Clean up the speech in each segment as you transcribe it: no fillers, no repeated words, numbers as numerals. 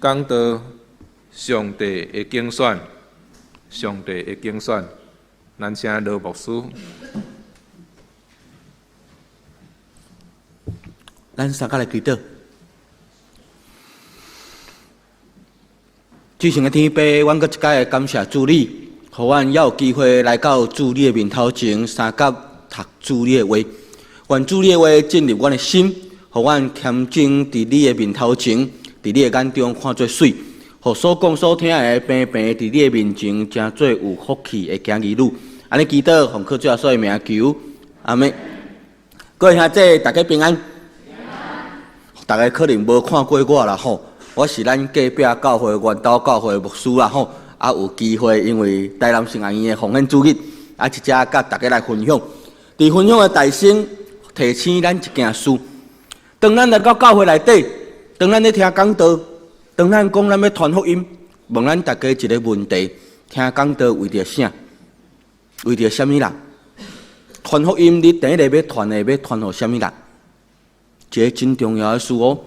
講道，上帝的揀選，上帝的揀選，咱請羅牧師。咱三個來祈禱。至聖的天父，阮閣一擺感謝主你，予阮猶有機會來到主你的面頭前，相佮讀主你的話。願主你的話進入阮的心，予阮謙靜佇你的面頭前。佇你的眼中看做媠，予所講所聽的平平佇你的面前，成做有福氣的囝兒女。按呢祈禱，奉靠主耶穌的名求，阿們。各位兄弟，大家平安。大家可能無看過我啦吼，我是咱隔壁教會源頭教會的牧師啦吼。啊，有機會因為台南聖愛院的奉獻主日，啊，佇遮佮大家來分享。佇分享的大先提醒咱一件事：當咱來到教會內底，當咱咧聽講道，當咱講咱欲傳福音，問咱大家一个問題：聽講道為著啥？為著啥物人？傳福音，你第一个欲傳的，欲傳予啥物人？一个真重要的事哦。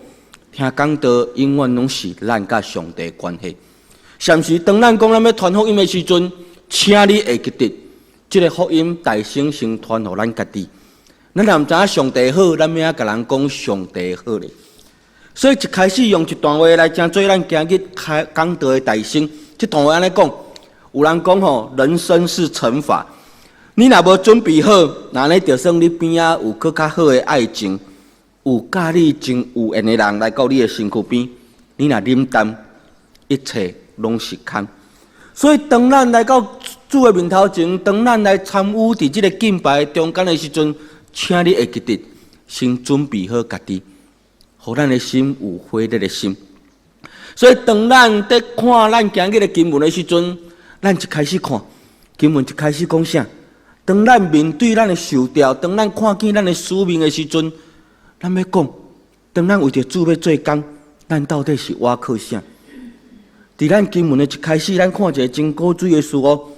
聽講道永遠攏是咱佮上帝的關係。是毋是？當咱講咱欲傳福音的時陣，請你會記得，這个福音大先先傳予咱家己。咱若毋知影上帝好，咱欲按怎共人講上帝好咧？所以一開始用一段話來成做咱今日開講道的題目。這段話按呢講，有人講吼，人生是乘法。你若無準備好，那呢就算你邊仔有閣較好的愛情，有佮你真有緣的人來到你的身軀邊，你若忍擔，一切攏是空。所以當咱來到主的面頭前，當咱來參與佇這個敬拜中間的時陣，請你會記得先準備好家己。予咱的心有火熱的心，所以當咱佇看咱今日的經文的時陣，咱一開始看經文，一開始講啥？當咱面對咱的受調，當咱看見咱的使命的時陣，咱欲講，當咱為著主欲做工，咱到底是倚靠啥？佇咱經文的一開始，咱看一个真古錐的事哦，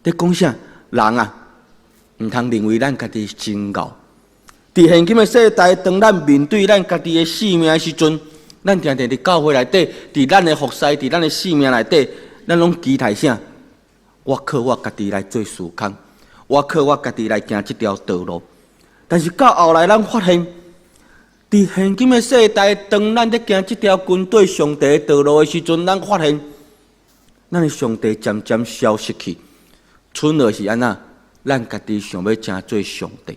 佇講啥？人啊，毋通認為咱家己真𠢕。佇現今的世代，當咱面對咱家己的性命的時陣，咱定定佇教會內底，佇咱的服侍，佇咱的性命內底，咱攏期待啥？我靠我家己來做事工，我靠我家己來行這條道路。但是到後來，咱發現，佇現今的世代，當咱佇行這條跟綴上帝的道路的時陣，咱發現，咱的上帝漸漸消失去，剩落是按怎？咱家己想欲成做上帝。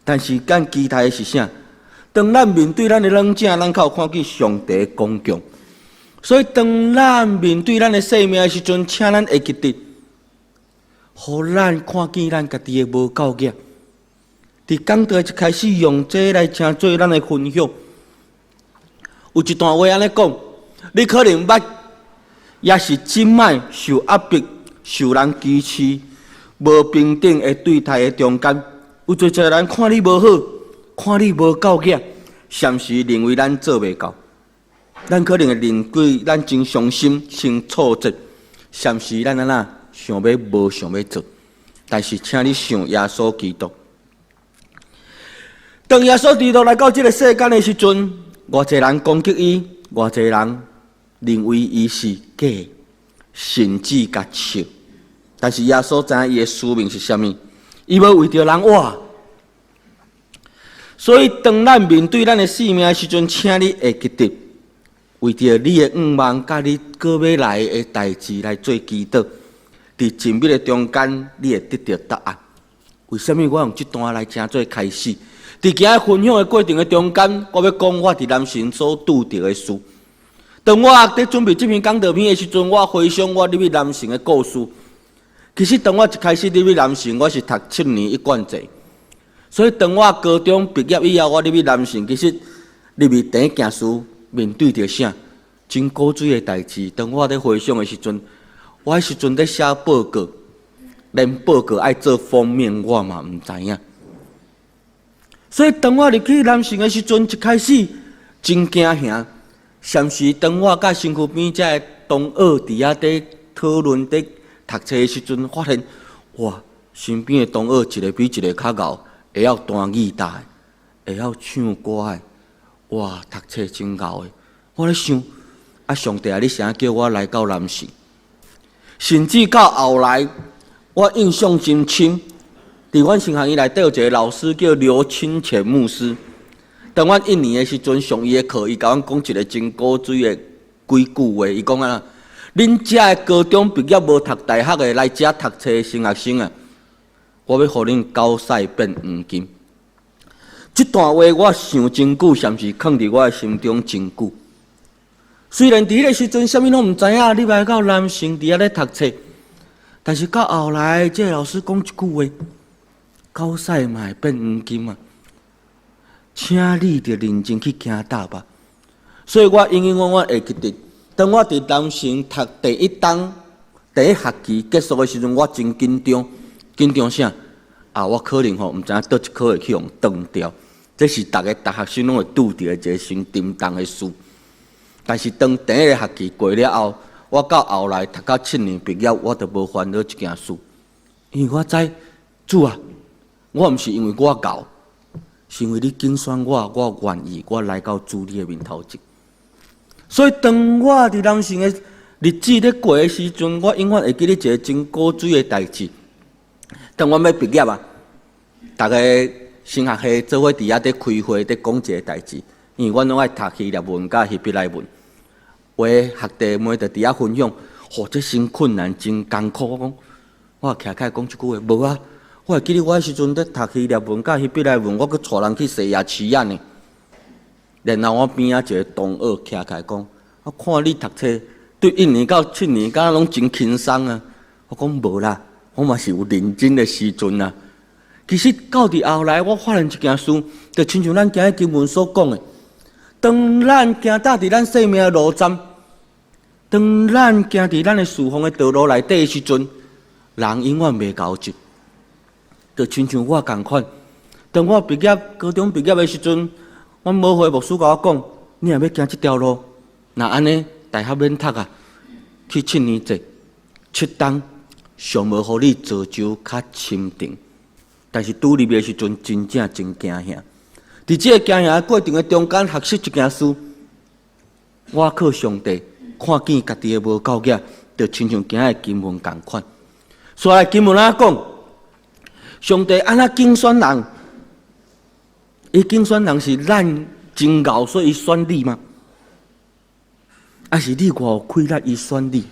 但是，咱期待的是啥？當咱面對咱的軟弱，咱較有看見上帝的剛強。所以，當咱面對咱的生命的時陣，請咱會記得，予咱看見咱家己的無夠額。佇講道一開始，用這來成做咱的分享。有一段話按呢講：你可能捌，抑是這擺受壓迫、受人歧視、無平等的對待的中間。有濟濟人看你無好，看你無夠額，甚是認為咱做袂到。咱可能會認為咱真傷心、真挫折，甚是咱按怎想欲無想欲做。但是，請你想耶穌基督。當耶穌基督來到這个世間的時陣，偌濟人攻擊伊，偌濟人認為伊是假，甚至共笑。但是耶穌知影伊的使命是啥物。伊無為著人活，所以當咱面對咱的性命的時陣，請你會記得，為著你的願望，佮你閣欲來的代誌來做祈禱。佇靜謐的中間，你會得著答案。為啥物我用這段來成做開始？佇今仔分享的過程的中間，我欲講我佇南城所拄著的事。當我佇準備這篇講道片的時陣，我回想我入去南城的故事。其實當我一開始入去南成，我是讀七年一貫制，所以當我高中畢業以後，我入去南成，其實入去第一件事面對著啥？真古錐的代誌。當我咧回想的時陣，我彼時陣咧寫報告，連報告愛做封面我嘛毋知影。所以當我入去南成的時陣，一開始真驚嚇，甚是當我佮身軀邊遮的同學佇遐佇討論佇讀冊的時陣，發現哇，身邊的同學一个比一个較𠢕，會曉彈吉他的，會曉唱歌的，哇，讀冊真𠢕的。我咧想，啊，上帝啊，你啥叫我來到南城？甚至到後來，我印象真深，佇阮神學院內底有一個老師叫劉清泉牧師。當阮一年的時陣上伊的課，伊共阮講一個真古錐的幾句話。伊講啊，恁遮的高中畢業無讀大學的來遮讀冊的新學生啊，我欲予恁狗屎變黃金。這段話我想真久，甚至囥佇我的心中真久。雖然佇彼個時陣，啥物攏毋知影，你來到南城佇遐咧讀冊，但是到後來，這個老師講一句話：狗屎嘛會變黃金啊！請你著認真去行踏吧。所以我永永遠遠會記得，當我佇南城讀第一冬第一學期結束的時陣，我真緊張，緊張啥？啊，我可能吼毋知影佗一科會去予當掉，這是逐个大學生攏會拄著的一个傷沉重的事。但是當第一个學期過了後，我到後來讀到七年畢業，我都無煩惱這件事，因為我知主啊，我毋是因為我𠢕，是因為你揀選我，我願意，我來到主你的面頭前。所以當我佇南城的日子咧過的時陣，我永遠會記得一个真古錐的代誌。當阮欲畢業啊，逐个神學系做伙佇遐咧開會，咧講一个代誌，因為阮攏愛讀希臘文佮希伯來文。有的學弟妹就佇遐分享，吼，這真困難，真艱苦。我講，我徛起來講這句話，無啊，我會記得我彼時陣咧讀希臘文佮希伯來文，我閣帶人去洗牙齒仔呢。然後我邊仔一個同學徛起來講，我看你讀冊對一年到七年，敢若攏真輕鬆啊。我講無啦，我嘛是有認真的時陣啊。其實到佇後來，我發現一件事，就親像咱今日經文所講的，當咱行踏佇咱生命的路站，當咱行佇咱的事奉的道路內底的時陣，人永遠袂𠢕一，就親像我仝款。當我畢業高中畢業的時陣，阮母會牧師共我講：你若欲行這條路，若按呢大學免讀啊，去七年制，七冬上無予你造就較深沉。但是拄入的時陣，真正真驚嚇。佇這个驚嚇的過程的中間，學習一件事，我靠上帝看見家己的無夠額，就親像今仔的經文仝款。所以經文按怎講，上帝按怎揀選人？伊揀選人是咱真𠢕，所以伊選你嗎？抑是你偌有氣力，伊選你？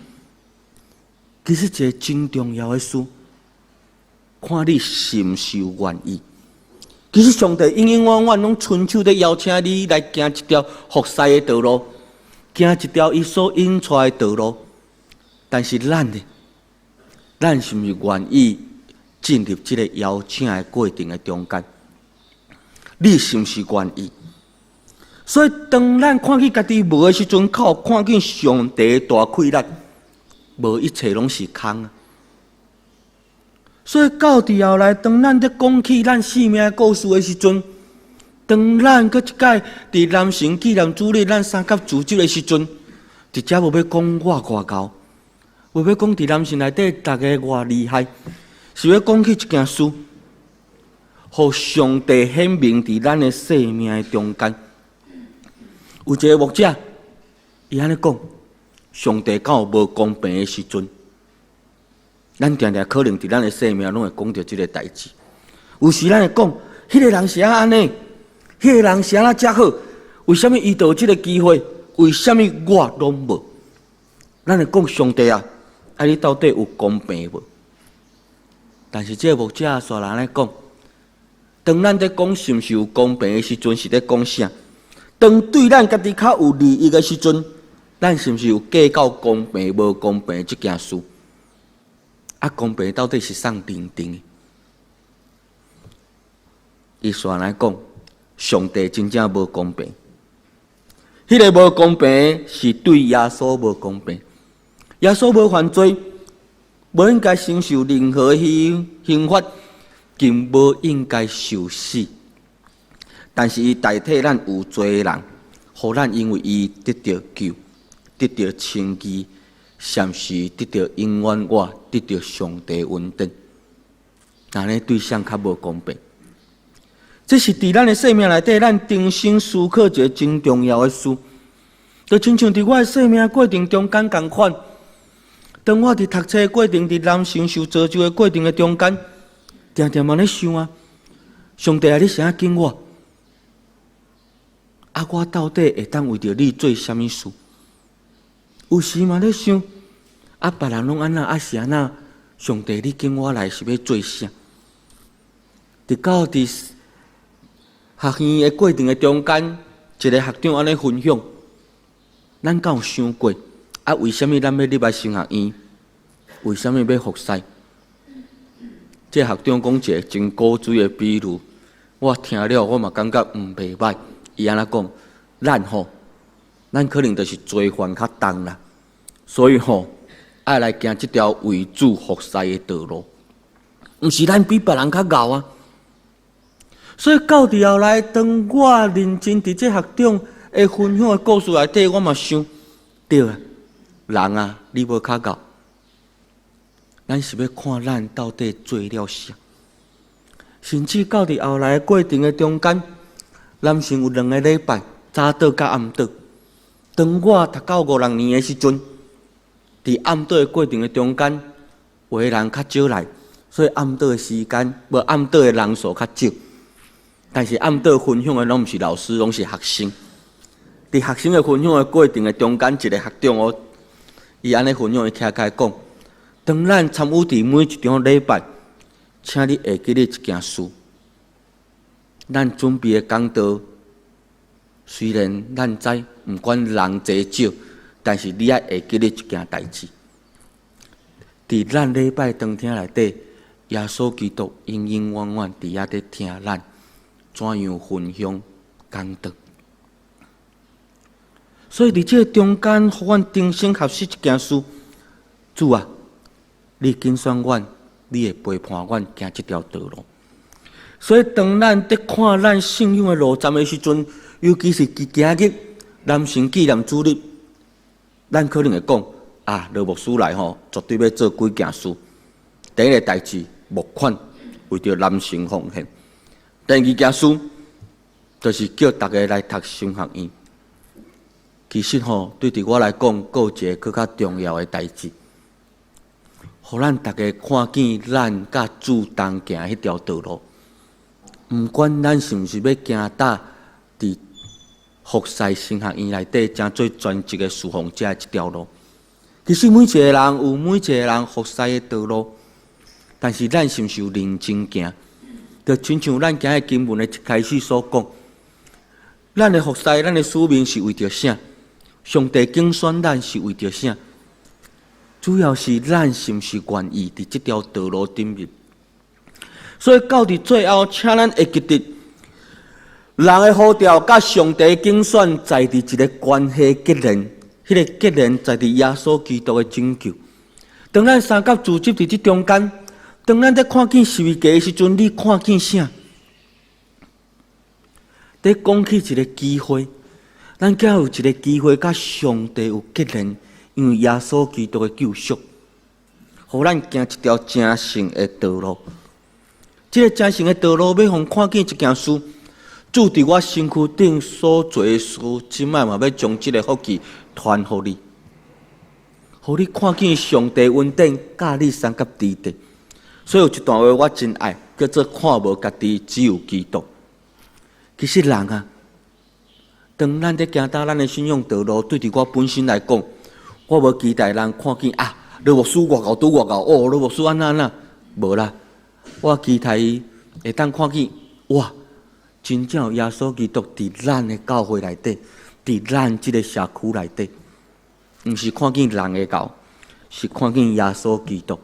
其實一個真重要的事，看你是毋是有願意。其實上帝永永遠遠攏伸手咧邀請你來行這條服侍的道路，行一條伊所引出來的道路。但是咱呢？咱是毋是願意進入這個邀請的過程的中間？你是毋是願意？所以當咱看見家己無的時陣，較有看見上帝的大氣力，無一切攏是空啊！所以到佇後來，當咱咧講起咱生命的故事的時陣，當咱閣一擺佇南城紀念主日，咱三甲組織的時陣，佇遮無欲講我偌𠢕，無欲講佇南城內底逐个偌厲害，是欲講起一件事，予上帝顯明佇咱的生命的中間。有一个牧者，伊按呢講：上帝敢有無公平的時陣？咱定定可能佇咱的生命攏會講著這个代誌。有時咱會講，彼个人是按呢，彼个人是按怎遮好，為啥物伊就有這个機會？為啥物我攏無？咱會講上帝啊，啊你到底有公平無？但是這个牧者煞來按呢講，當咱咧講是毋是有公平的時陣，是咧講啥？當對咱家己較有利益的時陣，咱是毋是有計較公平無公平這件事？啊，公平到底是啥認定的？伊煞來講，上帝真正無公平。彼个無公平是對耶穌無公平。耶穌無犯罪，無應該承受任何刑刑罰，更無應該受死。但是伊代替咱有罪的人，予咱因為伊得著救，得著稱義，甚是得著永遠活，得著上帝恩典。按呢對誰較無公平？這是佇咱的生命內底，咱重新思考一个真重要的事。就親像佇我的生命過程中間仝款，當我佇讀冊的過程，佇人生受造就的過程的中間，定定嘛咧想啊，上帝啊，你是按揀我？啊，我到底會當為著你做啥物事？有時嘛咧想，啊，別人攏按怎，啊是按怎？上帝，你揀我來是欲做啥？直到佇學院的過程的中間，一个學長按呢分享，咱敢有想過？啊，為啥物咱欲入來神學院？為啥物欲服侍？這個學長講一个真古錐的比喻，我聽了我嘛感覺毋袂䆀。伊按怎講？咱吼，咱可能就是罪犯較重啦，所以吼，愛來行這條為主服侍的道路，毋是咱比別人較𠢕啊。所以到佇後來，當我認真佇這學長的分享的故事內底，我嘛想，對啊，人啊，你無較𠢕，咱是欲看咱到底做了啥。甚至到佇後來過程的中間，南神有兩个禮拜，早禱佮暗禱。當我讀到五六年的時陣，佇暗禱的過程的中間，有的人較少來，所以暗禱的時間，無暗禱的人數較少。但是暗禱分享的攏毋是老師，攏是學生。佇學生的分享的過程的中間，一个學長哦，伊按呢分享，伊徛起來講：當咱參與佇每一場禮拜，請你會記得一件事。咱準備的講道，雖然咱知毋管人濟少，但是你愛會記得一件代誌。佇咱禮拜當廳內底，耶穌基督永永遠遠佇遐佇聽咱怎樣分享講道。所以佇這个中間，予阮重新學習一件事。主啊，你揀選阮，你會陪伴阮行這條道路。所以，當咱佇看咱信仰的路站的時陣，尤其是佇今日南神紀念主日，咱可能會講啊，羅牧師來吼，絕對欲做幾件事。第一个代誌，募款為著南神奉獻；第二件事，就是叫大家來讀神學院。其實吼，對佇我來講，閣有一个閣較重要的代誌，予咱逐家看見咱佮主同行彼條道路。毋管咱是毋是欲行搭佇服侍神學院內底，成做專職的侍奉者這條路，其實每一个人有每一个人服侍的道路，但是咱是毋是有認真行？就親像咱今日經文的一開始所講，咱的服侍、咱的使命是為著啥？上帝揀選咱是為著啥？主要是咱是毋是願意佇這條道路頂面？所以到佇最後，請咱會記得，人的呼召佮上帝揀選在佇一个關係結連，彼个結連在佇耶穌基督的拯救。當咱三甲組織佇這中間，當咱佇看見十字架的時陣，你看見啥？佇講起一个機會，咱才有一个機會佮上帝有結連，因為耶穌基督的救贖，予咱行一條成聖的道路。這个成聖的道路，欲予看見一件事，主佇我身軀頂所做的事，這擺嘛欲將這个福氣傳予你，予你看見上帝恩典，佮你相佮佇佇。所以有一段話我真愛，叫做看無家己，只有基督。其實人啊，當咱佇行踏咱的信仰道路，對佇我本身來講，我無期待人看見啊，羅牧師偌𠢕拄偌𠢕哦，羅牧師按怎按怎，無啦。我期待伊會當看見，哇！真正有耶穌基督佇咱的教會內底，佇咱這个社區內底，毋是看見人的𠢕，是看見耶穌基督。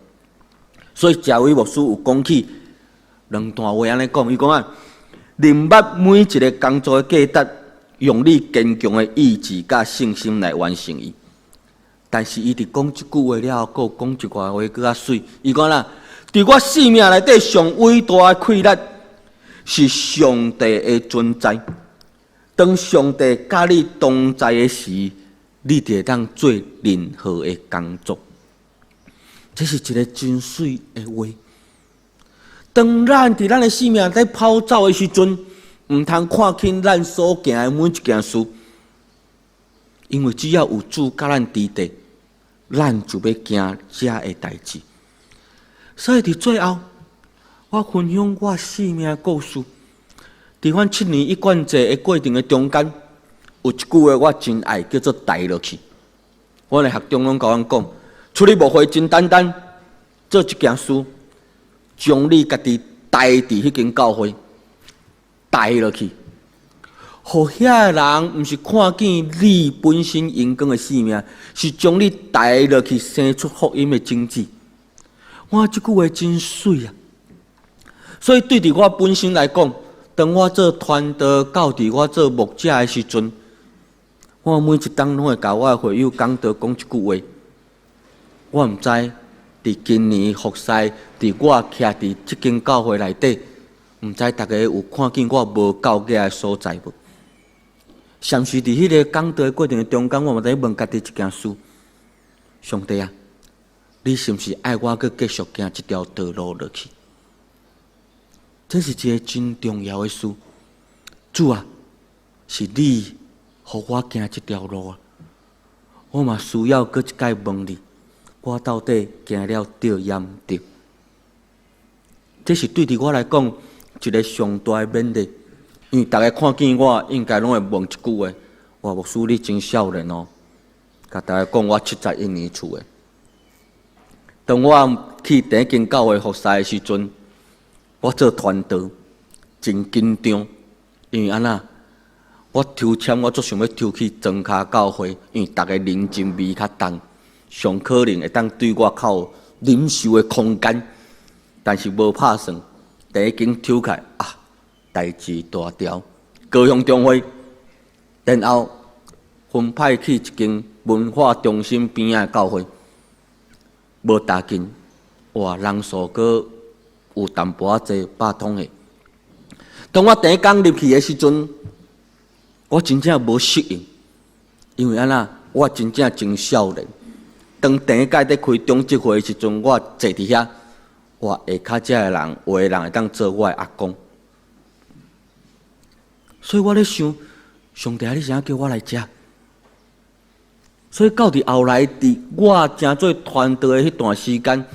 所以，謝偉牧師有講起兩段話按呢講，伊講啊，認捌每一个工作的價值，用你堅強的意志佮信心來完成伊。但是，伊佇講這句話了後，閣講一寡話閣較媠。伊講啦，佇我生命內底上偉大的氣力，是上帝的存在。當上帝佮你同在的時，你就會當做任何的工作。這是一个真媠的話。當咱佇咱的生命佇跑走的時陣，毋通看輕咱所行的每一件事。因為只要有主佮咱佇佇，咱就欲行遮的代誌。所以佇最後，我分享我生命故事。佇阮七年一貫制的過程的中間，有一句話我真愛，叫做代落去。阮的學長攏共阮講，出去牧會真簡單，做一件事，將你家己代佇彼間教會，代落去，予遐个人毋是看見你本身榮光的生命，是將你代落去生出福音的種子。哇，這句話真媠啊！所以對佇我本身來講，當我做傳道到佇我做牧者的時陣，我每一冬攏會共我的會友講道講這句話。我毋知佇今年服侍，佇我徛佇這間教會內底，毋知逐家有看見我無夠額的所在無？甚至佇彼个講道的過程的中間，我嘛佇咧問家己一件事：上帝啊，你是毋是愛我閣繼續行這條道路落去？這是一个真重要的事。主啊，是你予我行這條路啊！我嘛需要閣一擺問你，我到底行了對抑毋對？這是對佇我來講一个上大的勉勵，因為逐家看見我，應該攏會問一句話：哇，牧師你真少年哦！共逐家講我71年次的。當我去第一間教會服侍的時陣，我做傳道真緊張，因為按怎？我抽籤，我足想欲抽去莊跤教會，因為逐家人情味較重，上可能會當對我較有忍受的空間。但是無拍算，第一間抽起來啊，代誌大條，高雄中會，然後分派去一間文化中心邊仔的教會，無踏近，哇，人數閣有淡薄仔濟百通的。當我第一工入去的時陣，我真正無適應，因為按怎？我真正真少年。當第一擺佇開長執會的時陣，我坐佇遐，哇，下跤遮的人，有的人會當做我的阿公。所以我咧想，上帝啊，你是按怎叫我來遮？所以到佇後來，佇我成做傳道的彼段時間，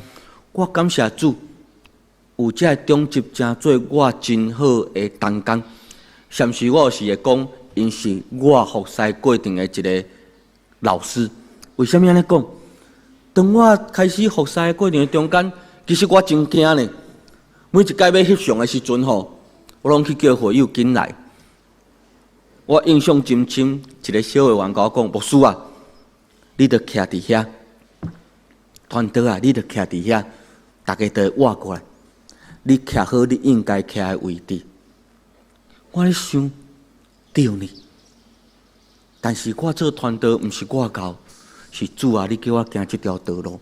我感謝主，有這个長執成做我真好的同工。甚至我有時會講，𪜶是我服侍過程的一个老師。為啥物按呢講？當我開始服侍的過程中間，其實我真驚呢。每一擺欲翕相的時陣吼，我攏去叫會友緊來。我印象真深，一个小會員共我講：牧師啊，你著徛佇遐，傳道啊，你著徛佇遐，逐家都會倚過來。你徛好你應該徛的位置。我咧想，對呢。但是我做傳道毋是我𠢕，是主啊！你叫我行這條道路，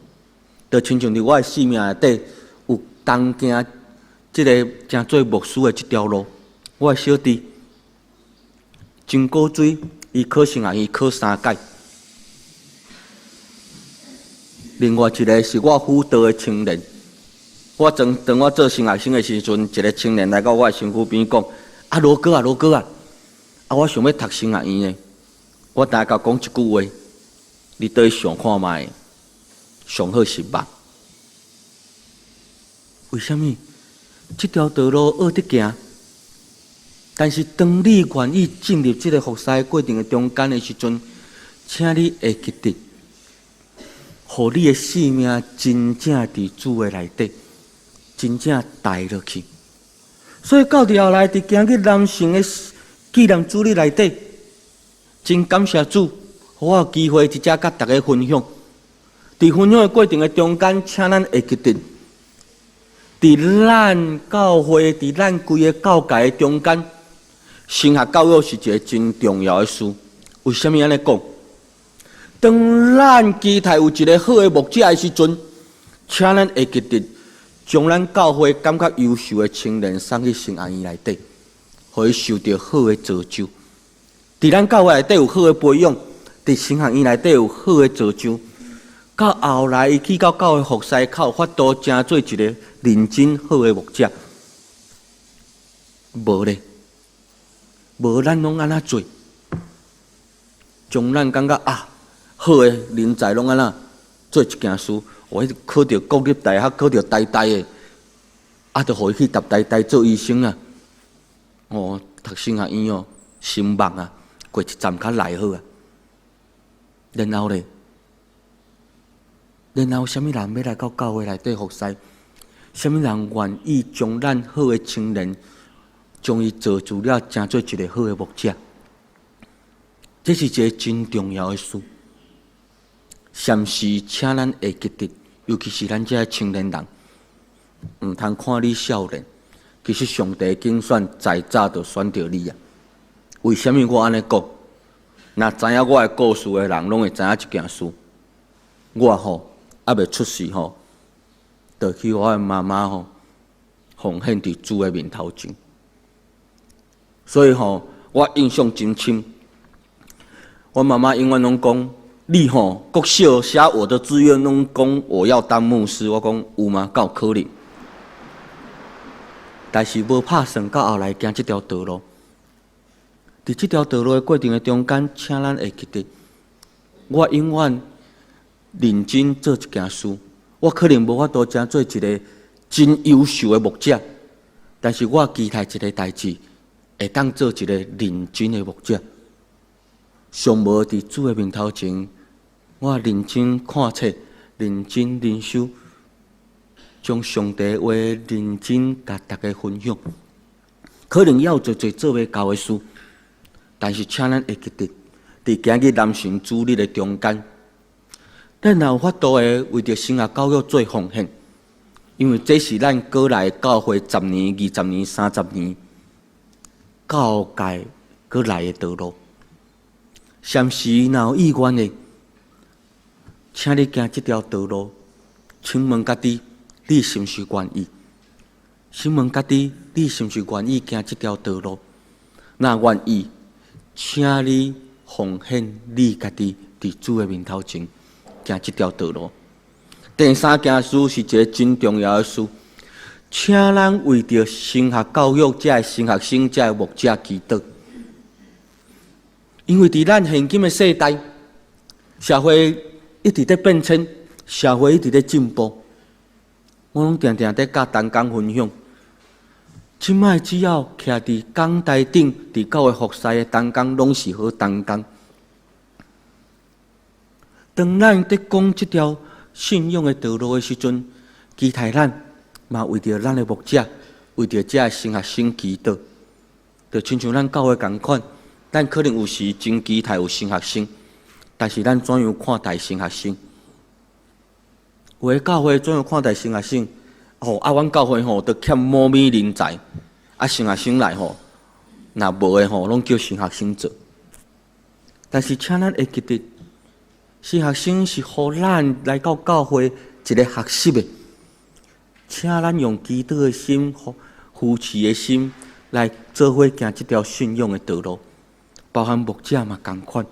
就親像佇我的生命內底有同行這个成做牧師的這條路。我的小弟真古錐，伊考神學院考三擺。另外一个是我輔導的青年。我當當我做神學生的時陣，一个青年來到我的身軀邊講：啊羅哥啊羅哥啊，啊我想欲讀神學院的。我焦共講一句話，你倒去想看覓，上好是莫。為啥物？這條道路學得行，但是當你願意進入這个服侍過程的中間的時陣，請你會記得，予你的生命真正佇主的內底，真正代落去。所以到佇後來，佇今日南城的紀念主日內底，真感謝主，予我有機會佇遮佮逐家分享。佇分享的過程的中間，請咱會記得，佇咱教會，佇咱規个教界的中間，神學教育是一个真重要的事。為啥物按呢講？當咱期待有一个好的牧者的時陣，請咱會記得，將咱教會感覺優秀的青年送去神學院內底，予伊受著好的造就。佇咱教會內底有好的培養，佇神學院內底有好的造就，到後來伊去到教會服侍，較有法度成做一个認真好的牧者。無咧，無咱攏按怎做？將咱感覺啊，好的人才攏按怎做一件事，哦，彼考著國立大學，考著台大的，啊，就予伊去讀台大做醫生啊。哦，讀神學院哦，神目啊，過一站較來好啊。然後咧，然後啥物人欲來到教會內底服侍？啥物人願意將咱好的青年，將伊造就了，成做一个好的牧者？這是一个真重要的事。是毋是請咱會記得，尤其是咱這个青年人，毋通看你少年，其實上帝揀選在早就選著你啊！為啥物我按呢講？若知影我的故事的人，攏會知影一件事。我吼猶未出世吼，就去我的媽媽吼奉獻佇主的面頭前。所以吼，我印象真深。我媽媽永遠攏講，你吼國小寫我的志願，攏講我要當牧師。我講有嗎？敢有可能？但是無拍算到後來行這條道路。佇這條道路的過程的中間，請咱會記得，我永遠認真做一件事。我可能無法度成做一个真優秀的牧者，但是我期待一个代誌，會當做一个認真的牧者。上無佇主的面頭前，我認真看冊，認真靈修，將上帝話認真共大家分享。可能猶有濟濟做袂到的事，但是請咱會記得，佇今日男神主日的中間，咱若有法度的為著神學教育做奉獻，因為這是咱過來教會十年、20年、30年教界過來的道路。是毋是若有意願的，請你行這條道路。請問家己，你是毋是願意？請問家己，你是毋是願意行這條道路？若願意，請你奉獻你家己佇主的面頭前行這條道路。第三件事是一个真重要的事，請咱為著神學教育這个神學生、這个牧者祈禱。因為佇咱現今的世代，社會一直佇變遷，社會一直佇進步。我攏定定佇佮同工分享，這擺只要徛佇講台頂，佇教會服侍的同工，攏是好同工。當咱佇講這條信仰的道路的時陣，期待咱嘛為著咱的牧者，為著這个神學生祈禱，就親像咱教會仝款。咱可能有時真期待有神學生，但是咱怎樣看待神學生？有的教會怎樣看待神學生？吼啊，阮教會吼都欠某物人才，啊，神學生來吼，若無的吼，攏叫神學生做。但是，請咱會記得，神學生是予咱來到教會一个學習的，請咱用祈禱的心、扶持的心來做伙行這條信仰的道路。包含牧者嘛仝款，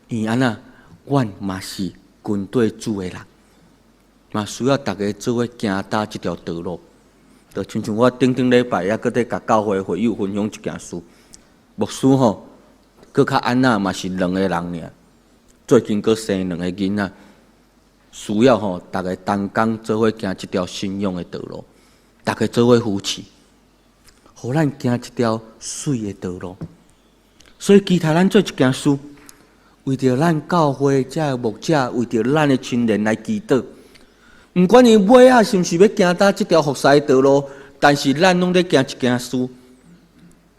因為按怎，阮嘛是跟綴主的人，嘛需要逐家做伙行踏這條道路。就親像我頂頂禮拜猶閣佇共教會會友分享一件事，牧師吼，閣較按怎嘛是兩个人爾，最近閣生兩个囡仔，需要吼逐家同工做伙行這條信仰的道路，逐家做伙扶持，予咱行一條媠的道路。所以，期待咱做一件事，為著咱教會這个牧者，為著咱的青年來祈禱。毋管伊尾仔是毋是欲行踏這條服侍的道路，但是咱攏咧行一件事，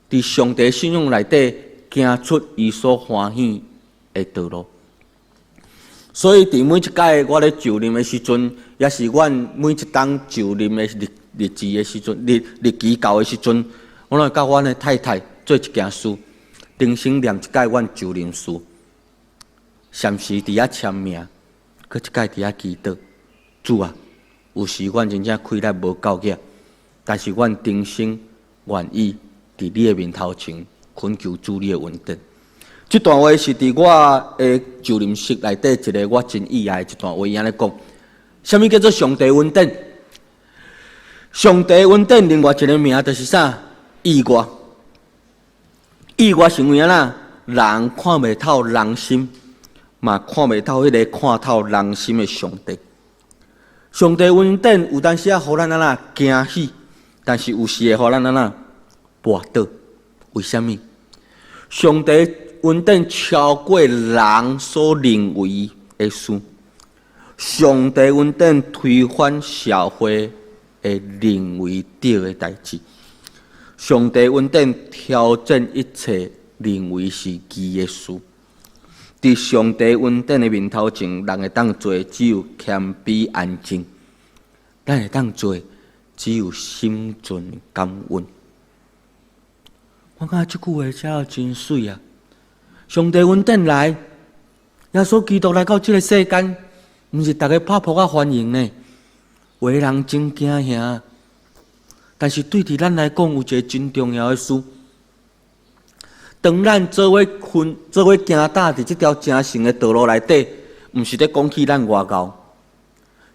佇上帝信仰內底行出伊所歡喜的道路。所以，佇每一擺我咧就任的時陣，抑是阮每一冬就任的日日子的時陣，日日期到的時陣，我攏會佮阮的太太做一件事。重新念一擺阮就任誓，暫時佇遐簽名，閣一擺佇遐祈禱。主啊，有時阮真正氣力無夠額，但是阮誠心願意佇你的面頭前懇求主你的恩典。這段話是佇我的就任式內底一个我真意愛的一段話，伊按呢講：啥物叫做上帝恩典？上帝恩典另外一个名就是啥？意外。意外是為按怎？人看袂透人心，嘛看袂透彼个看透人心的上帝。上帝恩典有當時仔予咱按怎驚喜，但是有時會予咱按怎跋倒。為啥物？上帝恩典超過人所認為的事，上帝恩典推翻社會的認為對的代誌，上帝恩典挑戰一切認為是義的事。佇上帝恩典的面頭前，人會當做只有謙卑安靜；咱會當做只有心存感恩。我感覺這句話真真媠啊！上帝恩典來，耶穌基督來到這个世間，毋是逐家拍噗仔歡迎呢，有的人真驚嚇。但是對佇咱來講，有一个真重要的事。當咱做伙困、做伙行踏佇這條成聖的道路內底，毋是咧講起咱偌𠢕，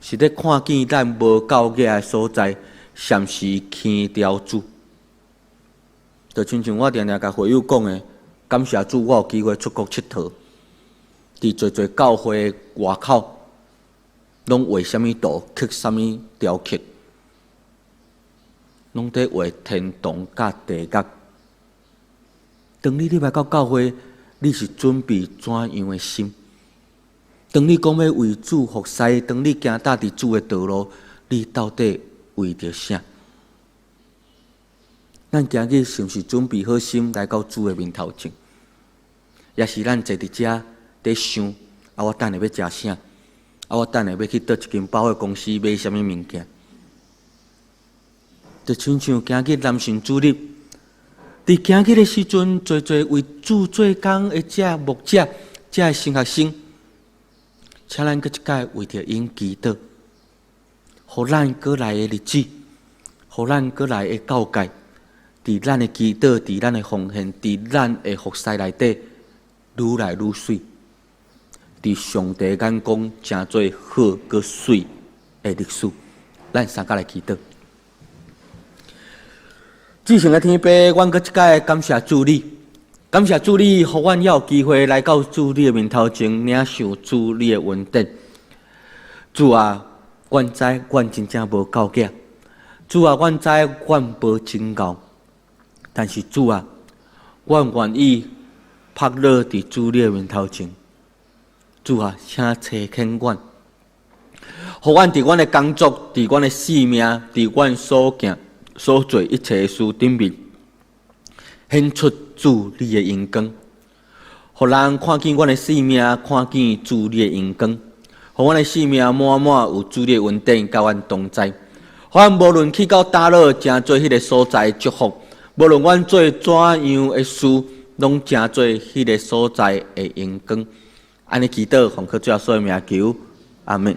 是咧看見咱無夠額的所在，暫時輕掉主。就親像我定定共會友講的，感謝主，我有機會出國𨑨迌，佇濟濟教會外口，攏畫啥物圖，刻啥物雕刻，攏佇畫天堂佮地獄。當你入來到教會，你是準備怎樣的心？當你講欲為主服侍，當你行踏佇主的道路，你到底為著啥？咱今日是毋是準備好心來到主的面頭前？抑是咱坐佇遮佇想，啊，我等下欲食啥？啊，我等下欲去佗一間百貨公司買啥物物件？就親像今日男神主日，佇今日的時陣，濟濟為主做工的遮牧者、遮神學生，請咱閣一擺為著𪜶祈禱，予咱閣來的日子，予咱閣來的告誡，佇咱的祈禱，佇咱的奉獻，佇咱的服侍內底，愈來愈媠。佇上帝眼光，成做好閣媠的歷史。咱三佮來祈禱。至聖的天父，阮閣一擺感謝主你，感謝主你，予阮猶有機會來到主你的面頭前，領受主你的恩典。主啊，阮知阮真正無夠額，主啊，阮知阮無真𠢕，但是主啊，阮願意仆倒佇主你的面頭前。主啊，請差遣阮，予阮佇阮的工作，佇阮的生命，佇阮所行所做一切的事頂面，顯出主你的榮光，予人看見阮的生命，看見主你的榮光，予阮的生命滿滿有主你的恩典，佮阮同在。予阮無論去到佗落，成做彼个所在的祝福；無論阮做怎樣的事，攏成做彼个所在的榮光。按呢祈禱，奉靠主耶穌的名求，阿門。